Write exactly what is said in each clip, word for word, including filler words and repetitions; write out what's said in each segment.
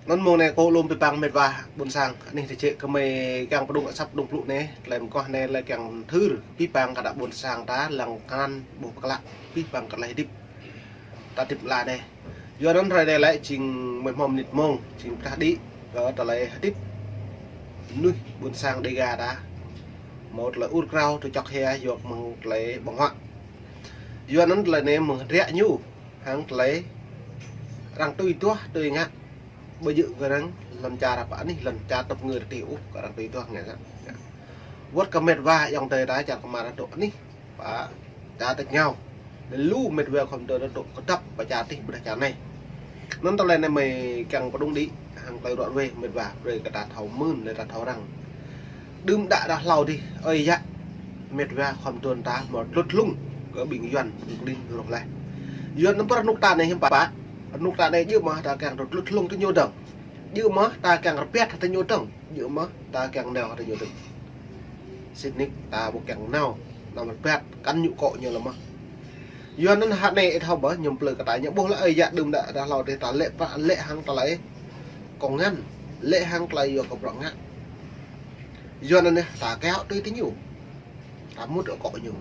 Anŭn mông anai kâo lŏm pơpăng mĕt wa ƀôn sang, anih tơčĕ kơ mơi kiăng pơdŏng asăp pơdŏng plŭ anai, tơlơi mơguah anai lĕ kiăng thâo pơpăng kơ ană ƀôn sang ta lăng kơ anăn ƀuh pơklă, pơpăng kơ tơlơi hơdip ta hơdip lĕ anai. Yua anŭn hrơi anai lĕ jing mơi hmâo mơnit mông, jing pơdah đĭ kơ tơlơi hơdip mơnuih ƀôn sang Dega ta. Hmâo tơlơi ur krao tơčŏk hia yua mơ̆ng tơlơi ƀơ̆ng huă. Yua anŭn tơlơi anai mơ̆ng ră ñu hăng tơlơi arăng tui duah tui ngă. Ƀu djơ̆ kơ arăng lŏn čar pơ anih, lŏn čar tơpă ngă tih ôh, kơ arăng tui duah ngă. Wơ̆t kơ mĕt wa ayŏng adơi ta čar kơmar dŏ anih pơ čar tač rơngiao. Lu mĕt wa khŏm dŏ dŏ kơdŏp pơ čar tih ƀôdah čar anai. Anŭn tơlơi anai mơi kiăng pơdŏng đĭ hăng tơlơi ruă ruê mĕt wa, ruê kơ ta thâo mơ̆n, lĕ ta thâo răng. Đưm đă đă hlâo dih, ơi yă, mĕt wa khŏm dŏ ta hmâo tlut hlung kơ ƀing Yuan, ƀing klin rŏh laih. Yuan anŭn pơ rơnŭk ta anai hiư̆m pă, rơnŭk ta anai djơ̆ mơ̆ ta kiăng tlut hlung tơ ñu dơ̆ng. Djơ̆ mơ̆ ta kiăng rơpiăt tơ ñu dơ̆ng. Djơ̆ mơ̆ ta kiăng nao tơ ñu dơ̆ng. Sĭt nik ta ƀu kiăng nao, nao rơpiăt, kăn ñu akŏ ñu lơ̆m mơ̆n. Yua anŭn hă anai ih thâo ƀă, ñu plư kơ ta ñu ƀuh lĕ ơi yă đưm đă đă hlâo dih ta lĕ prăk, lĕ hăng tơlơi kông ngăn, lĕ hăng tơlơi yua kơ bruă ngă. Yua anŭn anai ta kiăng tui tơ ñu. Ta mŭt akŏ ñu.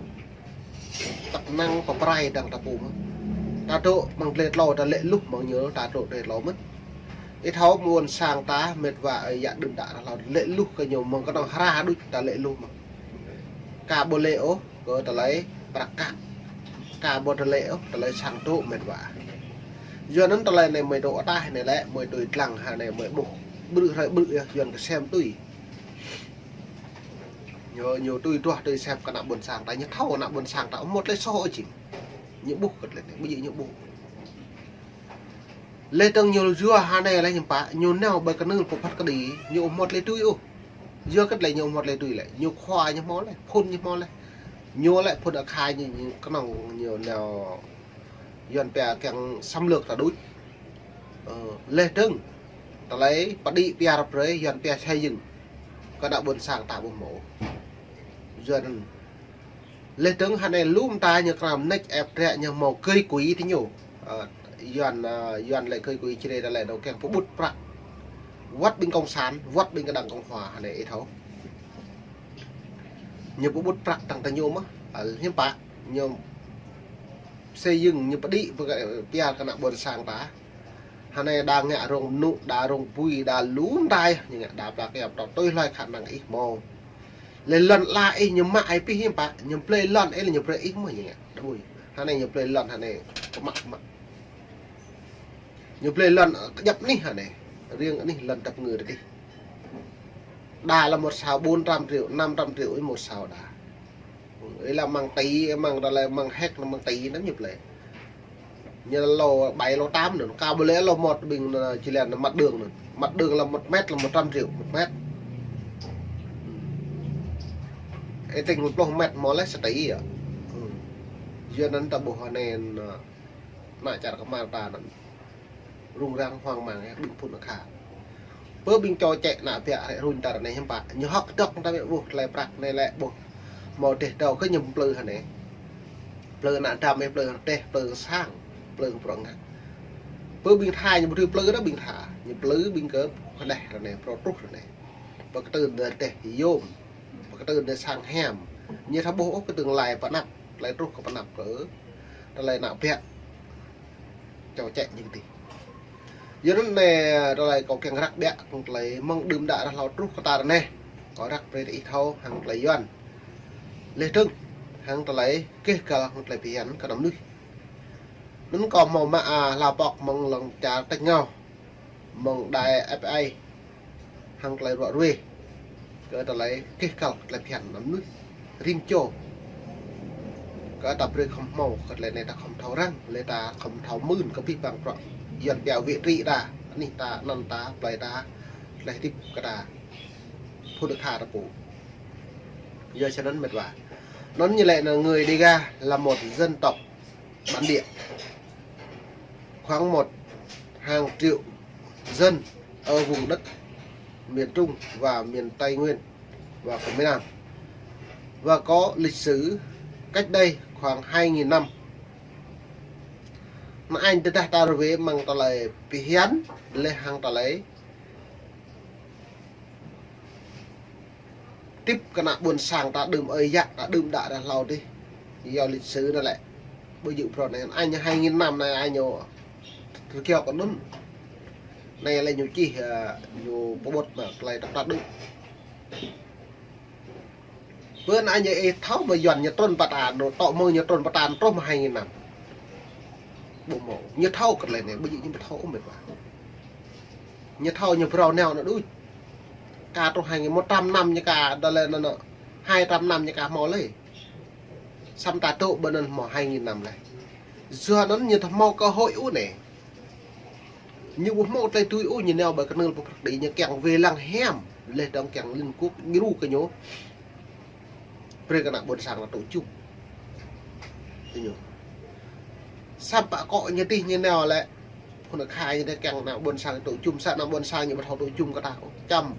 Tăp năng pơprai dăng ta pô mơ̆n. Ta dŏ mơ̆ng glai tlâo ta lĕ luh mơ̆ng ñu, ta dŏ glai tlâo mơ̆n. Ih thâo ƀôn sang ta mĕt wa ơi yă đưm đă đă hlâo lĕ luh kơ ñu mơ̆ng kơnơ̆ng hra đôč ta lĕ luh mơ̆n. Ka ƀu lĕ ôh kơ tơlơi prăk kăk. Ka ƀu tơlơi ôh tơlơi sang dŏ mĕt wa. Yua anŭn tơlơi anai mơi dŏ ataih anai lĕ mơi tui lăng hă anai mơi ƀuh. Ƀrư̆ hrơi ƀrư̆ yơh Yuan kơsem tui. Ñu, ñu tui duah tui sem kơ ană ƀôn sang ta, ñu thâo ană ƀôn sang ta ƀu hmâo tơlơi soh ôh jing. Ñu ƀuh kơ tơlơi anai, ƀu djơ̆ ñu ƀuh. Lĕ tơ̆ng ñu yua hă anai lĕ hiư̆m pă, ñu nao ƀơi kơnưl pơphat kơđi, ñu ƀu hmâo tơlơi tui ôh. Yua kơ tơlơi ñu ƀu hmâo tơlơi tui lĕ, ñu khua ñu hmâo lĕ, phŭn ñu hmâo lĕ. Ñu lĕ phŭn akha ñu, ñu kơnơ̆ng ñu nao Yuan pia kiăng xâm lược ta đôč. Ơ, lĕ tơ̆ng tơlơi pơđĭ pia rap rơi, Yuan pia xây dựng. Kơ ană ƀôn sang ta ƀu hmâo. Yuan lĕ tơ̆ng hă anai lŏm ta ñu kram nĕč ĕp trĕ ñu hmâo kơi kui tơ ñu. Ơ, Yuan, ơ, Yuan lĕ kơi kui čre ta lĕ dŏ kiăng pơƀut prăk. Wơ̆t ƀing kông san, wơ̆t ƀing kơđăng kông hua hă anai ih thâo. Ñu pơƀut prăk tăng tơ ñu mơ̆n, ơ, hiư̆m pă, ñu xây dựng, ñu pơđĭ pia kơ ană ƀôn sang ta. Hă anai đa ngă rông mơnŭ, đa rông bui, đa lu mơtai, ñu ngă đa plak yap tŏ tui hloi khả năng ih hmâo. Lĕ lŏn ala ih ñu mă ai pih hiư̆m pă, ñu plơi lŏn ih lĕ ñu brơi ih mơ̆n ñu ngă. Đa ƀuh. Hă anai ñu plơi lŏn hă anai kơmă kơmă. Ñu plơi lŏn kơjăp anih hă anai. Riêng anih lŏn tơpă ngă tih. Đa lĕ một sào bốn trăm triệu, năm trăm triệu ih một sào đa. Ih lĕ mơ̆ng tỉ, mơ̆ng tơlơi mơ̆ng héc, mơ̆ng tỉ anŭn ñu plơi. Ñu lô bảy lô tám anŭn, ka ƀu lĕ lô một ƀing anŭn, či lĕ anŭn mặt đường anŭn. Mặt đường là một mét là một trăm triệu một mét. Ih tĭng pluh mét hmâo lĕ sa tỉ yơh. Yua anŭn ta ƀuh hă anai, ană čar kơmar ta anŭn rŭng răng hoang mang yơh ƀing phŭn akha. Pơ ƀing čô čĕ ană biă rĕ rŭng ta ră anai hiư̆m pă. Ñu hŏk dŏ ta ƀuh tơlơi prăk anai lĕ ƀuh. Hmâo dêh dâo kơ ñu plư hă anai. Plư ană dam ih plư dêh, plư sang, plư bruă ngă. Pơ ƀing tha ñu ƀu dưi plư ră ƀing tha. Ñu plư ƀing kơ hơđeh ră anai, pơrô truh ră anai. Pơkơtưn dêh yôm. Pơkơtưn dêh sang hiam. Ñu thâo ƀuh ôh kơ tương lai pơ anăp. Tơlơi truh kơ pơ anăp kơ tơlơi ană biă. Čô čĕ ñu tih. Yua anŭn anai tơlơi kâo kiăng răk biă hăng tơlơi mơ̆ng đưm đă đă hlâo truh kơ ta ră anai. Kâo răk brơi ih thâo hăng tơlơi Yuan. Lĕ tơ̆ng hăng tơlơi keh kăl hăng tơlơi phiăn kơ ană mơnuih. Anŭn kâo hmâo mă, a, hla pŏk mơ̆ng lŏn čar tač rơngiao. Mơ̆ng đài ép ai hăng tơlơi ruă ruê kơ tơlơi keh kăl tơlơi phiăn ană mơnuih rĭm čô. Kơ ta brơi khŏm hmâo kơ tơlơi anai ta khŏm thâo răng, lĕ ta khŏm thâo mưn kơ pih păng prăk. Yuan pia vị trí ta, anih ta, anăn ta, plơi ta, tơlơi hơdip kơ ta. Phŭn akha ta pô. Yua čơ anŭn mĕt wa. Anŭn ñu lĕ anŭn người Dega là một dân tộc bản địa, khoảng một hàng triệu dân ở vùng đất miền Trung và miền Tây Nguyên và của miền Nam, và có lịch sử cách đây khoảng hai nghìn năm. Anŭn anh tơdah ta rơwê mơ̆ng tơlơi phiăn, lĕ hăng tơlơi Tip kơ ană ƀôn sang ta đưm ơi yă, ta đưm đă đa hlâo dih. Yua lịch sử anŭn lĕ. Ƀu djơ̆ phrâo anai, anai ñu hai nghìn năm anai, anai ñu rơkiao kơ anŭn. Anai lĕ ñu čih, ơ, ñu pơƀut mă tơlơi tơpă đưm. Bơ anai ñu ih thâo mơ̆ Yuan ñu trŭn pơtă, ñu tŏ mơ̆ ñu trŭn pơtă truh mơ̆ hai nghìn năm. Ƀu hmâo. Ñu thâo kơ tơlơi anai, ƀu djơ̆ ñu ƀu thâo ôh mĕt wa. Ñu thâo ñu phrâo nao anŭn đôč. Ka truh hai nghìn, một trăm năm ñu ka, đa lĕ anŭn, anŭn, hai trăm năm ñu ka hmâo lĕ. Samơ̆ ta tŏ ƀơi anŭn hmâo hai nghìn năm lĕ. Yua anŭn ñu ƀu hmâo cơ hội ôh anai. Ñu ƀu hmâo tơlơi tui ôh, ñu nao ƀơi kơnưl pơprăk đĭ, ñu kiăng wai lăng hiam, laih dơ̆ng kiăng Liên Quốc djru kơ ñu. Brơi kơ ană ƀôn sang ta tŏ čum. Tui ñu. Samơ̆ pă akŏ ñu dih ñu nao lĕ. Phŭn kha ñu dih kiăng ană ƀôn sang tŏ čum, samơ̆ ană ƀôn sang ñu ƀu thâo tŏ čum kơ ta. Čăm.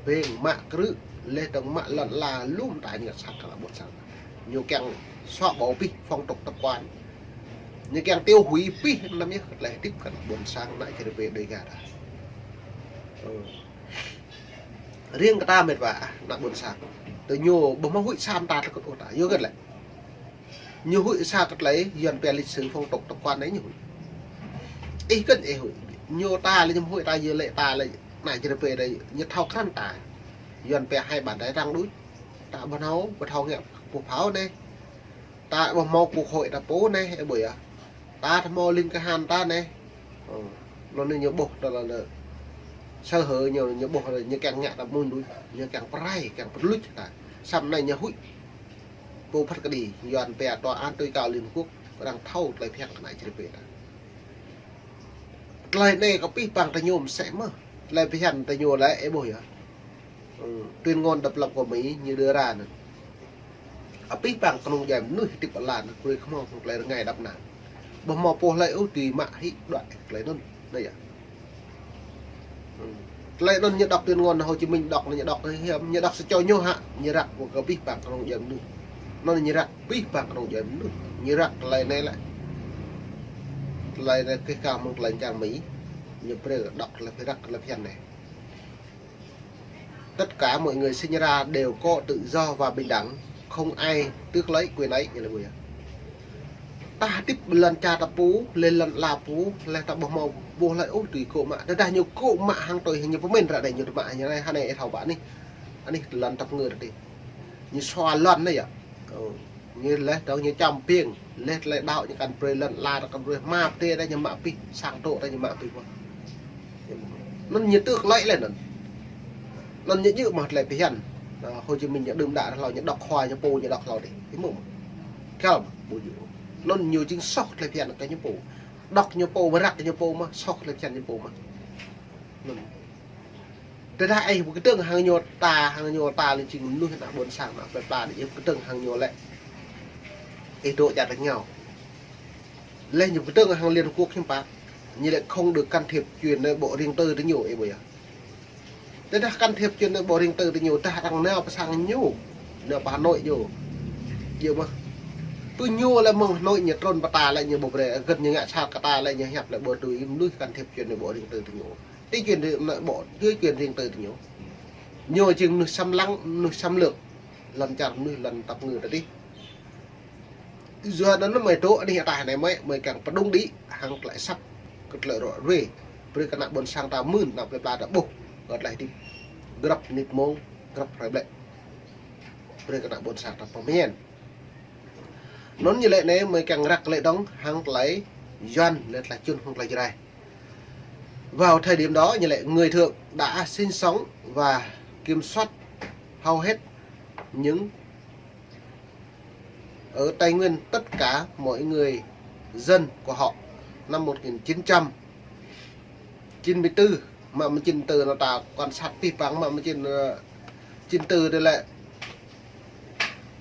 Ƀing mă krư̆, laih dơ̆ng mă lŏn ala lŏm ta ñu sat kơ ană ƀôn sang. Ñu kiăng xóa bỏ abih phong tục tập quán. Ñu kiăng tiêu hủy abih anăm yơh, tơlơi hơdip kơ ană ƀôn sang ană čơrơpê Đêga ta. Ơ. Riêng kơ ta mĕt wa, ană ƀôn sang. Tơ ñu ƀu hmâo huĭ sa mơta tơkŭt ôh ta. Yua kơ lĕ. Ñu huĭ sa kơ tơlơi, Yuan pia lịch sử phong tục tập quán anai ñu huĭ. Ih kơ̆n ih huĭ. Ñu ta lĕ ñu huĭ ta yua lĕ ta lĕ ană čơrơpê đơi, ñu thâo krăn ta. Yuan pia hai bàn tay trắng đuč. Ta ƀu hmâo, ƀu thâo ngă pô phao anai. Ta ƀu hmâo quốc hội ta pô anai, ơ ƀuh yơh. Ta ƀu hmâo ling kơhan ta anai. Ơ, anŭn anai ñu ƀuh, ta lĕ, lĕ. Sơ hở ñu, ñu ƀuh, ñu kiăng ngă ta mŭn đuč, ñu kiăng pơrai, kiăng pơluč ta. Samơ̆ anai ñu huĭ. Pô phat kơđi, Yuan pia tòa án tối cao Liên Quốc, arăng thâo tơlơi phiăn kơ ană čơrơpê ta. Tơlơi anai kơ abih bang ta ñu mơsĕ mơ̆. Tơlơi phiăn ta ñu lĕ, ơ ƀuh yơh. Ơ, tuyên ngôn độc lập của Mỹ ñu đưa ra anŭn. Abih bang kơnung djuai mơnuih hơdip ƀơi lŏn anai, brơi kơ hmâo tơlơi rơngai đăp nao. Ƀu hmâo pô hlơi ôh dưi mă hĭ đuaĭ tơlơi anŭn. Anai yơh. Ơ. Tơlơi anŭn ñu đŏk tuyên ngôn Hồ Chí Minh đŏk, ñu đŏk hiam, ñu đŏk sa čô ñu hă, ñu răk kơ abih bang kơnung djuai mơnuih. Anŭn ñu răk abih bang kơnung djuai mơnuih. Ñu răk tơlơi anai lĕ. Tơlơi anai kơ kâo mơ̆ng tơlơi čang Mỹ. Ñu brơi đŏk tơlơi răk tơlơi phiăn anai. Tất cả mọi người sinh ra đều có tự do và bình đẳng, không ai tước lấy quyền ấy, ñu laĭ ƀuh yơh. Ta hơdip ƀơi lŏn čar ta pô, laih lŏn ala pô, laih ta ƀu hmâo pô hlơi ôh dưi kơ̆ mă. Tơdah ñu kơ̆ mă hăng tui hăng ñu pơmĭn ră anai ñu tơma hăng anai, hăng anai ih thâo ƀă anih. Anih lŏn tăp ngơ tơdơi. Ñu sua lŏn anai yơh. Ơ. Ñu laih dơ̆ng ñu čăm ƀing, laih tơlơi đaŏ ñu kăn brơi lŏn ala, kăn brơi hmua pơdai, ñu mă abih, sang tŏ ñu mă abih ƀuh. Anŭn ñu tŭ tơlơi lĕ anŭn. Anŭn ñu djơ̆ mơ̆ tơlơi phiăn. Ơ, Hồ Chí Minh ñu đưm đă hlâo, ñu đŏk khua ñu pô, ñu đŏk hlâo dih. Ih hmư̆ mơ̆. Kâo mơ̆, ƀu djơ̆. Anŭn ñu jing soh tơlơi phiăn kơ ñu pô. Đŏk ñu pô, ƀu răk ñu pô mơ̆, soh tơlơi phiăn ñu pô mơ̆. Anŭn. Tơdah ih ƀu kơdơ̆ng hăng ñu ta, hăng ñu ta lĕ jing mơnuih ană ƀôn sang, ană plơi pla đơi, ih ƀu kơdơ̆ng hăng ñu lĕ. Ih dŏ čar rơngiao. Laih ñu kơdơ̆ng hăng Liên Hợp Quốc hiư̆m pă. Ñu lĕ không được can thiệp chuyện nội bộ riêng tư tơ ñu, ih ƀuh yơh. Tơdah can thiệp chuyện nội bộ riêng tư tơ ñu, tơdah arăng nao pơ sang ñu, nao pơ Hà Nội ñu. Djơ̆ mơ̆. Tơ ñu lĕ mơ̆ng Hà Nội ñu trŭn pơ ta lĕ ñu ƀu brơi, gơ̆t ñu ngă sat kơ ta lĕ ñu hiăp lĕ ƀu dưi mơnuih can thiệp chuyện nội bộ riêng tư tơ ñu. Ti quyền riêng nội bộ, ti quyền riêng tư tơ ñu. Ñu jing mơnuih xâm lăng, mơnuih xâm lược. Lŏn čar mơnuih lŏn tăp ngơ tơdơi. Yua anŭn mơi dŏ anih ataih anai mơi, mơi kiăng pơdŏng đĭ, hăng tơlơi asăp, kơ tơlơi rŏ ruai. Brơi kơ ană ƀôn sang ta mơ̆n, ană plơi pla ta ƀuh, kơ tơlơi hơdip. Grăp mơnit mông, grăp hrơi ƀlĕ. Brơi kơ ană ƀôn sang ta pơmĭn. Anŭn ñu lĕ anai mơi kiăng răk lĕ dơ̆ng, hăng tơlơi Yuan, lĕ tơlơi čun hăng tơlơi Jrai. Vào thời điểm đó, như lẽ người Thượng đã sinh sống và kiểm soát hầu hết những ở Tây Nguyên, tất cả mọi người dân của họ. Năm một nghìn chín trăm chín mươi tư, mă mơ̆ng chín tư anŭn ta quan sát abih bang mă mơ̆ng chín, ơ, chín tư tơ lĕ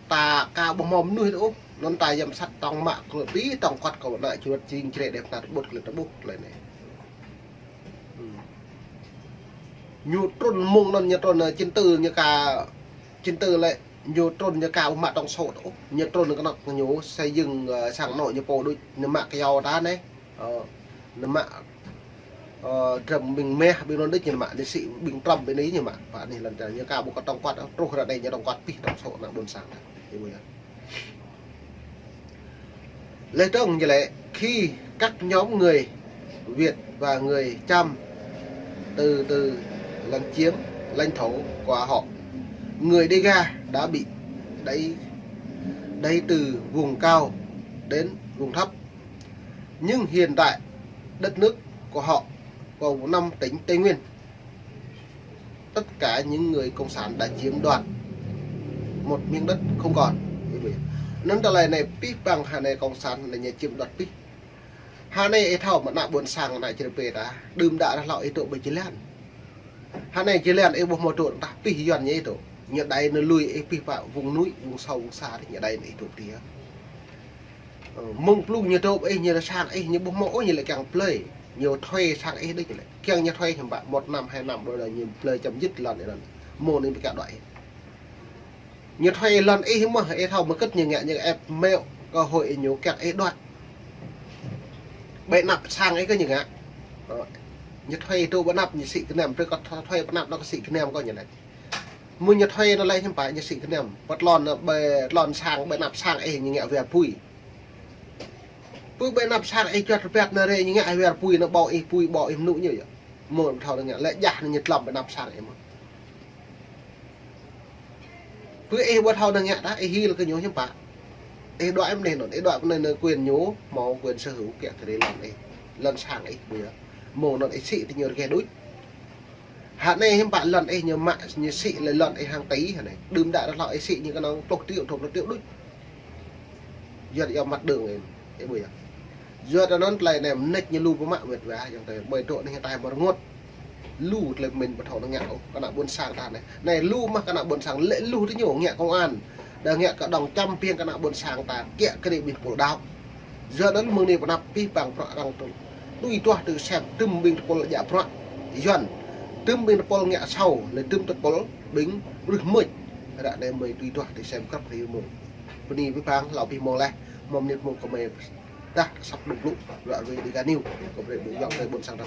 ta ka ƀu hmâo mơnuih ôh, anŭn ta yăm sat tŏng mă kơ ƀĭ tŏng kuăt kơ ană čuăt jing črĕ đĕp nat ƀut kơ lĕ ta ƀuh tơlơi anai. Ơ. Ñu trŭn mơ̆ng anŭn ñu trŭn, ơ, chín tư ñu ka, chín tư lĕ ñu trŭn ñu ka ƀu mă tŏng sôt ôh, ñu trŭn kơnơ̆ng ñu xây dựng, ơ, sang anŏ ñu pô đôč, ñu mă kơyâo ta anai. Ơ, ñu mă Ơ, Trump ƀing meh, ƀing anŭn đôč ñu mă, ñu sĭ ƀing Trump ƀing anai ñu mă. Pă anai lŏn čar ñu ka ƀu kơ tổng quát, truh ră anai ñu tổng quát pih trong số ană ƀôn sang ta. Ih ƀuh yơh. Leh dơ̆ng ñu lĕ khi các nhóm người Việt và người Chăm từ từ lấn chiếm lãnh thổ của họ, người Đêga đã bị đẩy, đẩy từ vùng cao đến vùng thấp. Nhưng hiện tại đất nước của họ gồm năm tỉnh Tây Nguyên. Tất cả những người cộng sản đã chiếm đoạt một miếng đất không còn. Anŭn tơlơi anai pih păng hơnai cộng sản anai ñu chiếm đoạt pih. Hơnai ih thâo mơ̆ ană ƀôn sang ană čơrơpê ta, đưm đă ră hlâo ih dŏ ƀơi jơlan. Hơnai jơlan ih ƀuh mơ̆ dŏ ta pih Yuan ñu ih dŏ. Ñu đei ñu lui ih pih pă vùng núi, vùng sâu, vùng xa, ñu đei ñu ih dŏ pih. Ơ, mơ̆ng blung ñu dŏ ih, ñu sang ih, ñu ƀuh mơ̆ ôh ñu lĕ kiăng plơi. Ñu thuê sang ih đôč ñu lĕ. Kiăng ñu thuê hiư̆m pă một năm, hai năm đôč đôč ñu plơi chấm dứt lŏn ih lŏn. Mơ̆ anai ƀu kiăng đuaĭ. Ñu thuê lŏn ih mơ̆, ih thâo mơ̆ kơ̆t ñu ngă, ñu ĕp mơ̆ cơ hội ih ñu kiăng ih đuaĭ. Ƀơi anăp sang ih kơ ñu ngă. Ơ, ñu thuê dŏ ƀơi anăp ñu sĭ gơnam, brơi kơ thuê ƀơi anăp anŭn kơ sĭ gơnam kơ ñu lĕ. Mơ̆ ñu thuê anŭn lĕ hiư̆m pă ñu sĭ gơnam. Pơ lŏn anŭn ƀơi lŏn sang, ƀơi anăp sang ih ñu ngă war pui. Pơ ƀơi anăp sang ih juăt rơbat anŭn rai ñu ngă war pui anŭn ƀâo ih pui, ƀâo ih mơnŭ ñu yơh. Mơ̆ ƀu thâo anŭn ngă, lĕ jah anŭn ñu tlŏm ƀơi anăp sang ih mơ̆. Pơ ih ƀu thâo anŭn ngă ta, ih hil kơ ñu hiư̆m pă. Ih đuaĭ mơneh anŭn, ih đuaĭ mơneh anŭn quyền ñu, hmâo quyền sở hữu kiăng kơ rai lŏn ih. Lŏn sang ih ƀu yơh. Mơ̆ anŭn ih sĭ tơ ñu rơgeh đôč. Hơnai hiư̆m pă lŏn ih ñu mă, ñu sĭ lĕ lŏn ih hàng tỷ hơnai. Đưm đă ră hlâo ih sĭ ñu kơnơ̆ng pluh triệu, dua pluh triệu đôč. Yua ih yua mặt đường ih, ih ƀuh yơh. Yua anŭn tơlơi anai mơneč ñu lu pơmă wĕt wa, yua tơlơi ƀơi dŏ anai ta ƀu rơngot. Lu tơlơi pơmĭn ƀu thâo anŭn ngă ôh, kơ ană ƀôn sang ta anai. Anai lu mơ̆ kơ ană ƀôn sang lĕ lu tơ ñu ngă công an. Đa ngă kơ dŏng čăm ƀing kơ ană ƀôn sang ta, kiăng kơ rai ƀing tơpul đaŏ. Yua anŭn mơ̆ng anai pơ anăp pih păng prăk arăng tui duah tui sem tơm ƀing tơpul djă prăk Yuan, tơm ƀing tơpul ngă sâu, lĕ tơm tơpul ƀing rưh mơ̆. Ră anai mơi tui duah tui sem krăp hrơi mông. Bơni pih păng, hlâo pih mông leh, mơ̆ng anai mơ̆ng kơ mơi dah săp đŭng blŭ, ră ruai Dega News, kơ brơi ƀu yŏng tơ ƀôn sang ta.